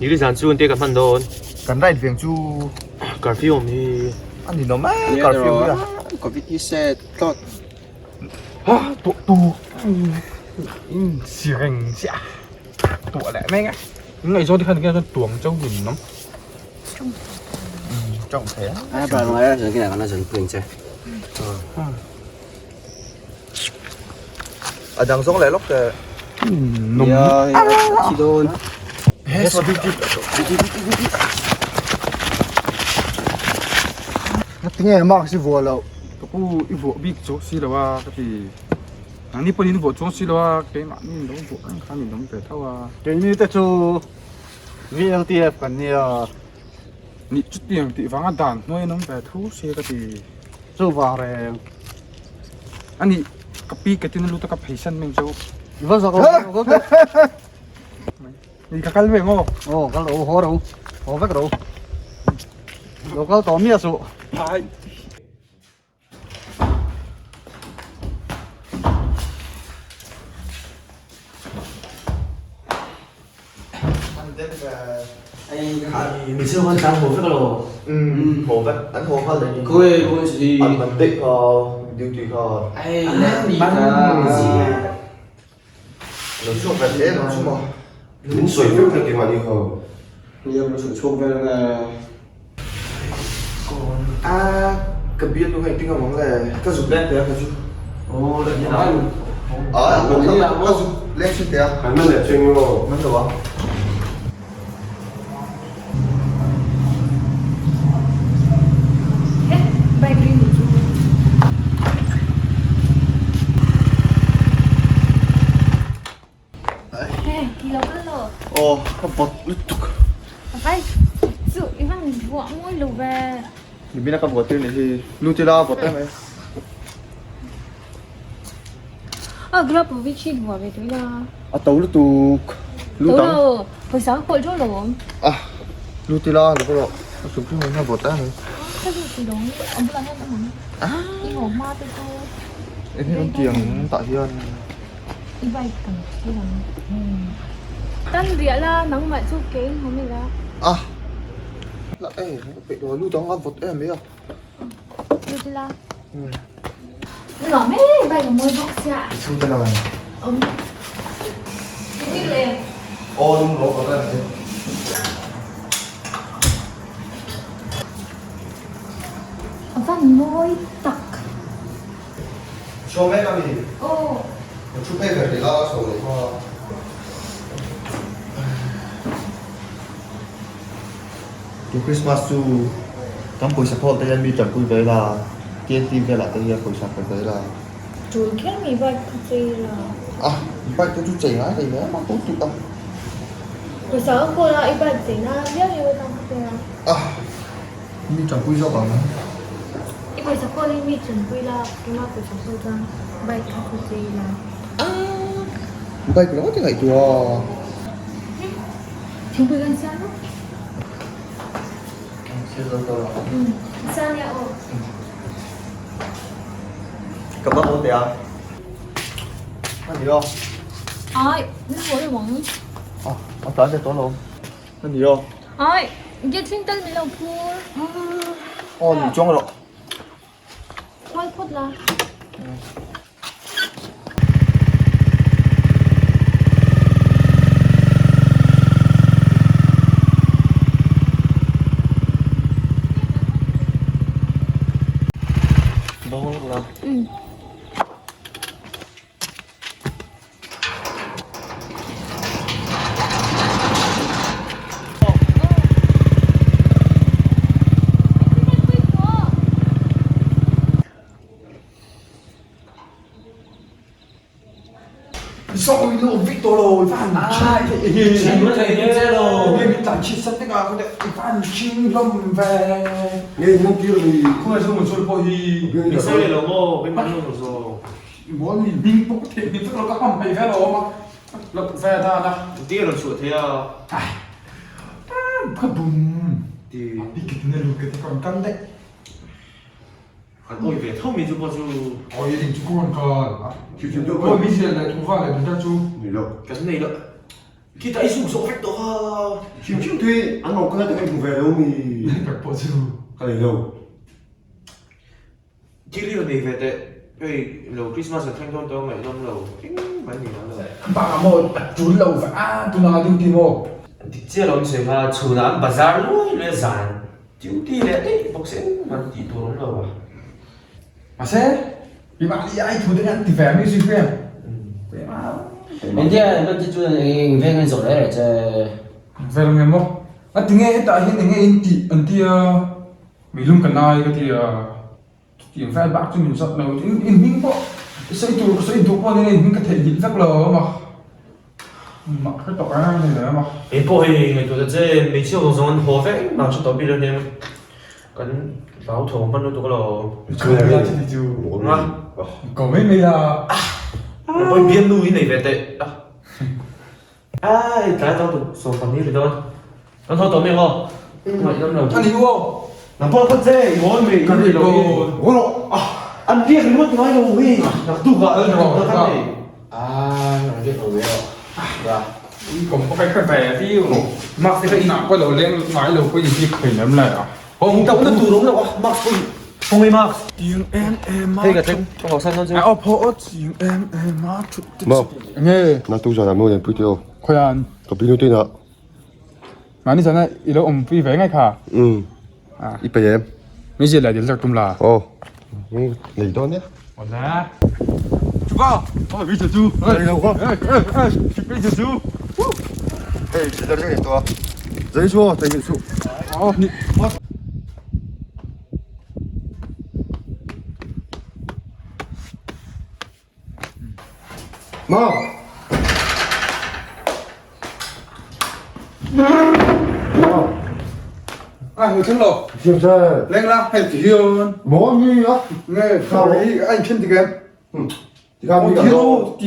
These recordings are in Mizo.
Ni zan chu te ka hman dawn. Kan ride veng chu curfew awm hi a ni lo mai curfew hi a. Covid hi se tlawt. Ha tu tu in si reng chiah tuah leh mai ang a ngaihzawn te khan khian chuan tuang chauh in awm. Tawng thei a. A pa ngai a zan kinah kan la zan pui ang che. A dang zawng leh lawk teh. Nia thi dawn. He saw duty. Tinge mark si vuah loh. Ka pu i vuah bik chu si lo a ka ti. Nangni pawhin in vuah chuang si lo a keimahni in lo vuah reng khan in awm ve tho a. Keini te chu VLTF kan nia. Nih chutiang tih vanga dan hnuai an awm ve thu sia ka ti. Chuvang reng. Ani ka pi ka tin a lut a ka pheisan mai chu. I va zak lo. Ni ka kal ve maw? Aw kal ro haw ro. Haw vek ro. Lo kal tawh miah suh. Hai. Mình chưa quan trọng hồ vek lo. Hồ vek an hồ nghal leh Khawi khawi si. An man daih kha duty kha. Ai leh Lo chhuak ve hle ang chu maw. Min sawi vek na keimah ni ho. Nia ka sawi chhuak vel ang e. Kawn a ka bial nu kha engtin ka vang le ka zuk leng teh a ka chu. Aw la ni a. Ka zuk leng chin teh a. Kan man leh cheng maw. Man lo a. Aw ka bawt lutuk. Nimina ka buat tir nih hi lut ila a bawt em mai. A to lutuk lut ang. A lut ila lo rawh a chhuk chu a bawt em mai. Eng hi an ti ang tah hian. A peih lo lut ang a vawt em mai a. Nuam e, bike a mawi bawk sia. I chhung te lo em? Awm. I bik lo em? Aw lung lo vawt em mai. A van mawi tak. Chhuak mek a mi? Aw. Ka thu phei ve rih la a chho leh hma. Tu Christmas chu kan pawisa khawl te hian mi tanpui ve ila, TNT velah te hian pawisa pe ve ila. Tul kher mai bike kha chei la. A, bike te chu chei ngai hlei hle mah ko tut a. Pawisa ka khawl a, i bike chei na viau viau atang ka pe a. A, mi tanpui zawk ang. I pawisa khawl hi mi tanpui la, keimah pawisa khawl chuan bike kha chu chei la. A, bike lo ti ngaihtuah a. Thingpui kan siam a. Siam zo tawh lo. Siam nia aw. Ka va haw teh a. A ni aw. Ai, ni haw lo ang. A, a tlan leh tawh lo. A ni aw. Ai, gate thleng tal min lo phur. Aw, ni chuang rawh. Khual phawt la. Sawi lo vek tawh lo i van Chim thei hle che lo. Nge min tlan chhit san vek a khaw te i van ching hlawm ve. Nge min tir ni. Khawngaih chu mun chul pawh hi. Min sawi leh lo maw keimah an lo zawh zawh. I mawl mi hming pawh ka theih hming vek lo ka ham hmei ve lo awm a. Loh ve dan a. Engtin nge rawn chhuah thei a? Ai ka bum. Ti. A bik in a lut ka ti ka rawn kal daih. An awi ve tho mai chu pawh chu. Awi ding chu ka rawn kal. Awi mi ziah leh thu va leh dun chu. Ni lo. Kan nei lo. Khitah i suk zawh vek tawh kha. Hrim hrim tui an awm kal a hmu ve lo mi. Tak pawh chu. Ka nei lo. Thil hi rawn nei ve teh. Hei lo Christmas an thleng dawn tawh a ngaihnawm lo. Eng mai ni ang lo. Bang maw a tul lo va a tuna duty maw. Dik chiah lo an sawi kha chhunah an bazar luai luai a zan. Duty leh daih bawk se engmah tih tur awm lo a. Mahse, mi mahni ai thu te hian ti ve mai zui hmel. India man te chuan eng veng an zawh reh reh che. Vel nge maw? A ti nge hetah hian enge in tih an tia meilum ka nai ka tia chutiang vel bak chu min zawt lo in in hming pawh sawi tur sawi duh pawh ni in hming ka theihnghilh vek lo a maw. Mak hre tawh a ni le maw. Kei pawh hei ngaihtuah ta che hmeichhia zawng zawng an haw vek engmah hre tawh bik lo nia kan hlauthawng hman lutuk alo. Nga ko mai mai la. Pawi bian nu hi nei ve teh. Ai tlai tawh tuk sawm pahnih ri dawn. Kan haw tawh mai ang aw. Ngaihdam lo. Ani u aw. Nang pawh ka che i hawn mai. Ka ri dawn. Haw rawh. An biak ringawt ngai lo hei. Naktuk ah kan nei. Ah, an biak lo ve aw. Ra. Ui kom pawh kai ve viu. Max te kha inah pawh lo leng ngai lo pawh in bik thei lem lai a. Hawng tauh na tur awm lo a Max pawh in Hawng ei Max. Tiang em em a. Hei ka thleng ka haw san dawn chu. A aw phaw aw tiang em em a thut te Maw. Nge. Naktuk zan ah maw lianpui te aw. Khawian. Ka pi nu te inah. Mahni zana i lo awmpui ve ngai kha. Umm. I pe em? Mi zia leh dil tak tum la. Aw. Nei dawn nia. Awle. Chupa! Aw mi chu chu. Nei lo ka. Ei ei ei mi chu chu. Hei chi dar nge to. Zai chu aw tai chu. Aw ni. Ma! Ma! À, ngồi chân lo. Siam se. Leng la, hei ti hian. Mo mi a. Nge, sorry, anh chân ti kem. Ti ka mi ka. Ti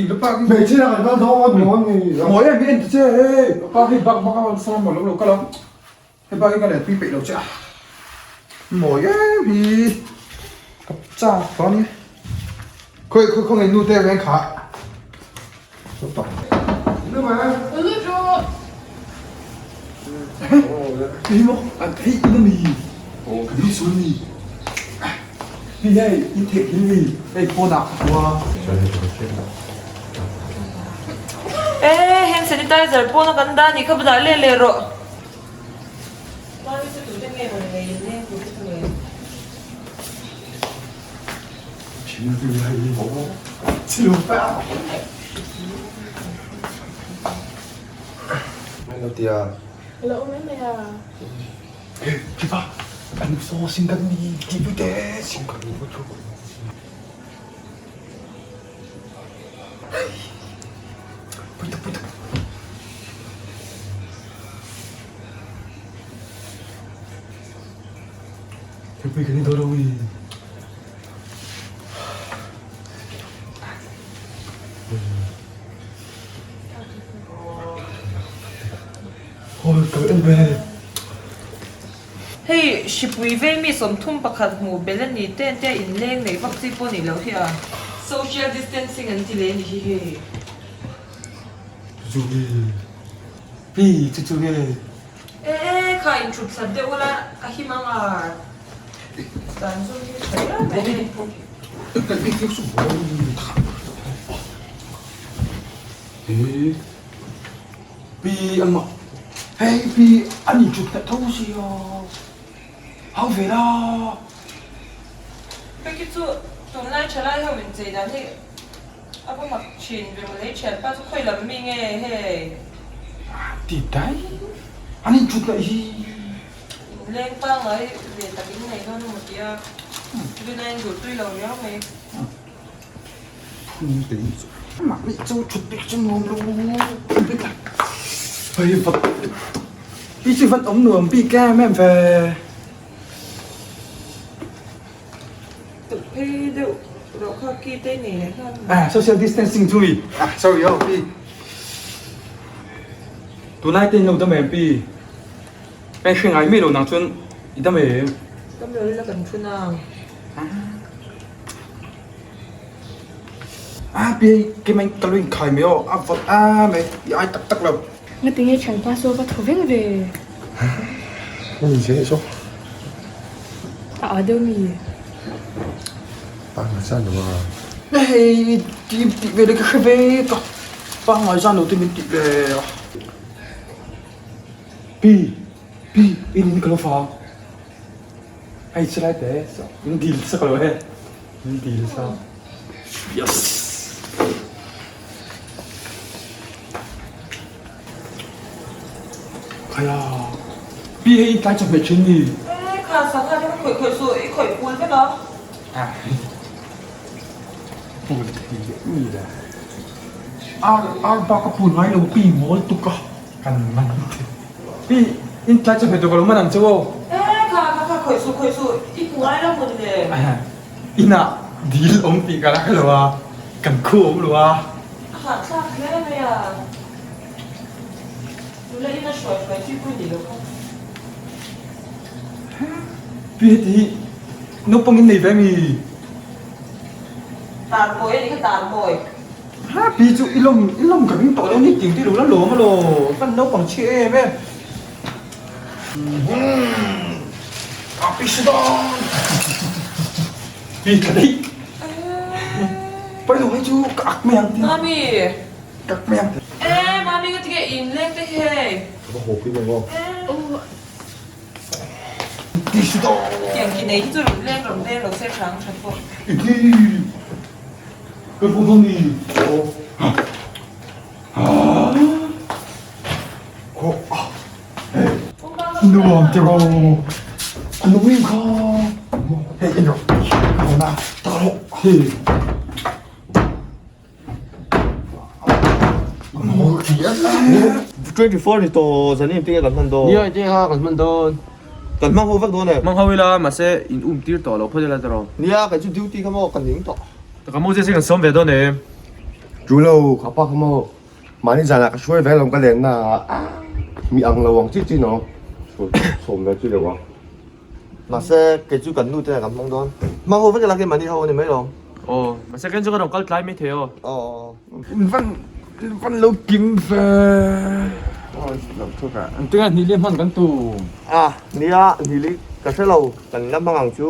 lo pa ki. Mei chi la kan do mo mi. Mo em mi en ti che, hey. Pa hi bak bak a sa mo lo lo ka lo. Hei pa hi ka let pui peih lo che a. Mawi em hi. Ka chak tawh a ni. Khawi khawi khaw ngei nu te reng kha. Hei maw an theih in a mi. Ka ni sual mi. Hei hei in theih in mi. Hei phone ah ka hua. E hand sanitizer pawn a kan dah a nih kha va dah leh leh rawh. Thingpui kan in dawn lo i. Hawi ka en ve. Hei hripui vei mi 31 hmu bel a ni te an tia inleng neih vak chi pawh a nih loh hi a. Social distancing an ti leh a ni hi hei. Chu nge? Pi chu chu nge? E e kha in thut hlat deuh ula a him ang a. Dan zawng hi tha riau mai hei. E pi an mah hei pi an in thut hlat tho sia hau ve la. Peki chu tunlai thalai ho in chei dan hi A va mak thin ve mawle thianpa chu khawi lam mi nge hei. Ti dai an in thut laih hi. In leng pangngai ve tak in nei dawn emaw tia Rina in duh tui lo riau mai. Phun te in chu. Mahni chu thut bik chu nuam lo bik a. Hei vat hi chu van awm nuam bik em em ve. Tawlh phei deuh rawh kha ki te nei leh nghal. Ah social distancing chu i ah sorry aw pi. Tunlai te in lo dam em pi? Ka in hre ngai miah lo nang chuan i dam em? Dam lo ila kan thu nang. Ah pi hei keimah in ka lo inkhai mai aw a vawt a mai i ai tak tak lo. Ngati nge thianpa saw va thaw veng ve? Ka ni che saw. A a deuh mi? Pangngai zan lo a. Hei ti tih ve le ka hre ve ka pangngai zan lo te min tih ve a. Pi pi i nin ka lo fa. Hei chu lai te min dil sak lo he min dil sak yes khaya pi hei tlai chu hmeh thin ni e kha sangha te kha khawih khawih suh i khawih pul vek a pul thei leh mi le ar ar bak a pul ngai lo pi mawl tuk a Kan man thei. Pi, in tlai chawhmeh tur ka lo man ang che aw. E, kha kha kha khawih suh khawih suh, i hmu ngai lo hmun le. Inah dil awm tih ka la hre lo a, kan khu awm lo a. A hahthlak hle mai a, nula ina hruai hruai chi pawh i ni lo kha. Pi heti hi naupang in nei ve mi? Tarmawi a ni kha tarmawi. Ha pi chu i lawm i lawm ka ring tawh lo ni ting te lo la lawm alaw kan naupang chhia em em a pi si dawn pi tha daih pai lo hei chu ka ak mai ang Mami ka ak mai ang E mami ka tige in leng te hi hei Ka va haw pui mai maw pi si dawn Tiang ki nei hi chu rawn leng rawn leng lo se hrang tha pawh Ka hmu dawn ni. Nuam te rawh. A nung em kha. Hei en rawh. Ka hawn a. Ta rawh. Hei. Twenty four ni tawh zan in tinge kan hman dawn. Nia tinge kha kan hman dawn. Kan hmang ho vek dawn em? Hmang ho ila mahse in um tir tawh lo phawt ila tawh. Nia kei chu duty kha maw ka ning tawh. Taka Moses hi kan sawm ve dawn em? Chu lo ka pa kha maw mahni zanah ka hruai ve alawm ka lenna ah mi ang lo ang chi chi no sawm ve chi lo ang. Mahse kei chu kan nu te kan hmang dawn. Hmang ho vek ila kei mahni ho a ni mai lawm. Aw mahse ken chu ka rawn kal tlai mai thei aw. Aw. Van van lo kim ve. An tinga hnih li hman kan tum. A nia hnih li ka hre lo kan la hmang ang chu.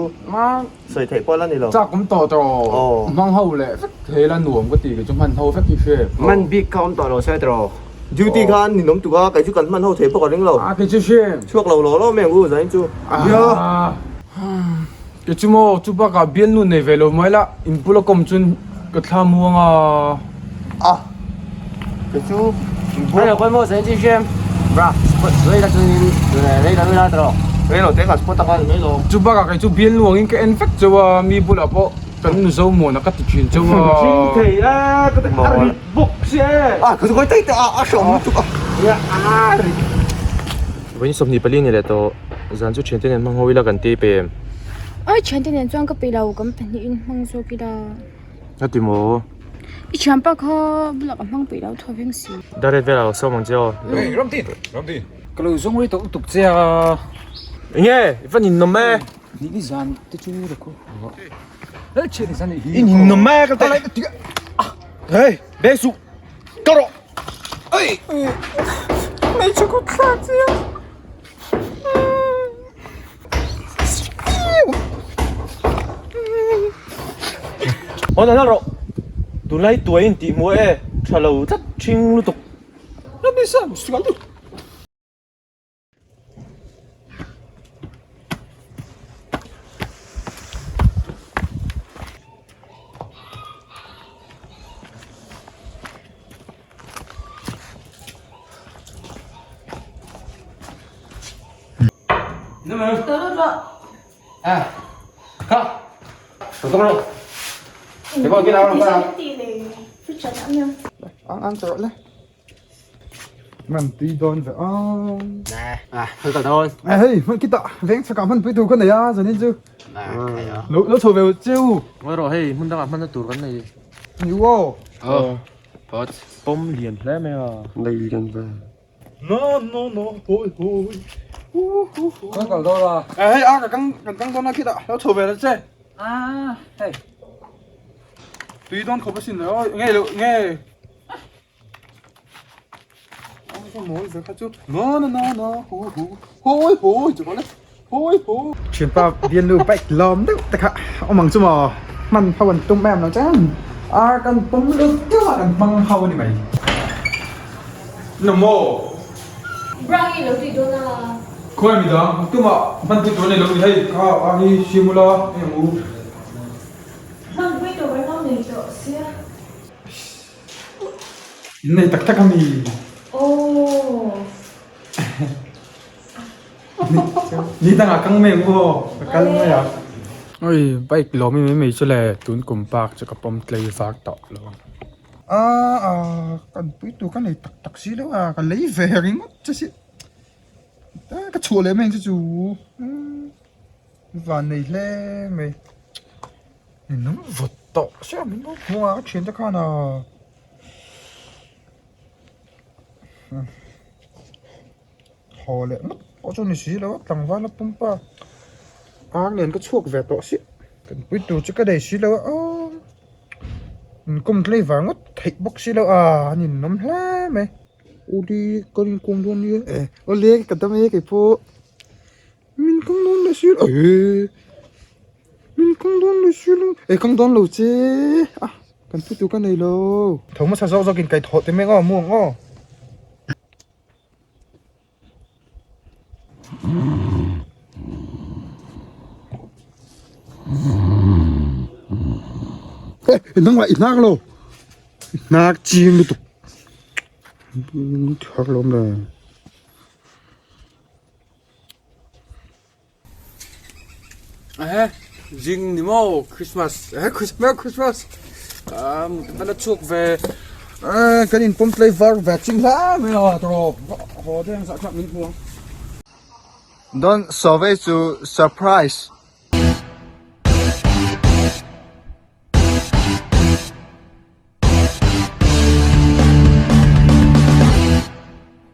Sawi theih pawh la ni lo. Chak awm tawh tawh. Hmang ho leh vek thei la nuam ka ti kei chu hman ho vek hi hre. Hman bik kha awm tawh lo se tawh. Duty khan ninawm tuk a kei chu kan hman ho thei pawh ka ring lo. A kei chu hre. Chhuak lo law law mai ang u zain chu. Nia. Kei chu maw chu bakah bialnu nei ve lo mai la in bula kawm chuan ka thla muang a. A kei chu Hei lo kawi maw zain chu hre. Bra spot rei la chuan in rei lo ila tawh. Rei lo te kha spot a kha ni mai lo. Chu bakah kei chu bialnu angin ka en vek chauh a mi bulah pawh kan nu zo muan a ka ti thin chauh a. Ching thei a ka ti a rit bawk si e. A ka kawi tai te a a hreawm lutuk a. A rit. Vawiin 24 ni leh tawh zan chu thiante nen hmang ho ila kan ti pe em? Oi thiante nen chuan ka pe lo kan pahnih in hmang zawk ila. A ti maw? I thianpa kha bulah ka hmang peih lo thaw veng si. Darret velah lo sawm ang che aw. Hey Ramtin! Ramtin! Ka lo zawng rei tawh lutuk che a. Enge? I van innawm e. Ni ni zan te chu la khaw hei chhiat ni zan hi. I innawm e ka ti. Hey! Be suh! Ka rawh! Ei! Hmeichhe kut thlak che a. Hawn an rawh tunlai tuai in tih hmuh e tha lo tlat thing lutuk. Fridge ah dah ania. Ang ang tawh le. Man tui dawn ve aw. À, thôi cậu thôi. À hei, man kita veng chaka man pui tur ka nei a zanin chu. Lo lo chho ve cheu. Ngawi rawh hei, hmun dangah hmanna tur kan nei. Ni wow. Ờ. Phot. Pawm lian hle mai a. Nei lian ve. No no no hoi hoi. Kan kal dawn a. Hei a ka kang kan kang dawn a khitah lo chho ve la che. A hei. Tui dawn khawp asin le aw nge lo nge. Ka mawi ve kha chu. No no no no hu hu hoi hoi chu le hoi hoi. Thianpa bian nu bike lawm deuh te kha awm ang chu maw hman ho an tum em lo chuan a kan pawm lut deuh a kan hmang ho a ni mai. Namaw. Brang i lo tih dawn a. Khawi mi dang tumah hman pui tur a ni lo ni hei kha a hi Simula eng ang u. Hman pui tur kan lo nei tawh sia. In nei tak tak a mi. Aww. Ni dangah kang mai ang aw ka kal mai a. Oi bike lawm em em mai chu le tun kum park chu ka pawm tlei vak tawh lo ang. A a kan pui tur ka nei tak tak si lo a ka lei ve ringawt che si ka chhuah leh mai ang che chu van nei hle mai ninawm vawt tawh sia min lo hmu a ka thiante khan a. Haw leh ngawt pawh chu ni si lo a tlangval a pumpa ar nen ka chhuak ve tawh si kan pui tur chu ka nei si lo a aw inkawm tlei vang ngawt theih bawk si lo a an inawm hle mai uli ka inkawm dawn nia e awle ka dam e keipawh min kawng dawn leh si lo e min kawng dawn leh si lo e kawng dawn lo che a kan pui tur ka nei lo tho hmasa zawk zawk in kaihthawh te mek aw mu ang aw. Nangmah i hnak lo i hnak ching lutuk thar lo awm le. Ehe zing ni maw Christmas ehe Christmas Christmas ah mut a chhuak ve eh kan in pawm tlei var ve ching hle mai a tawp haw te ang zah thlak min hmu ang. Don survey chu surprise.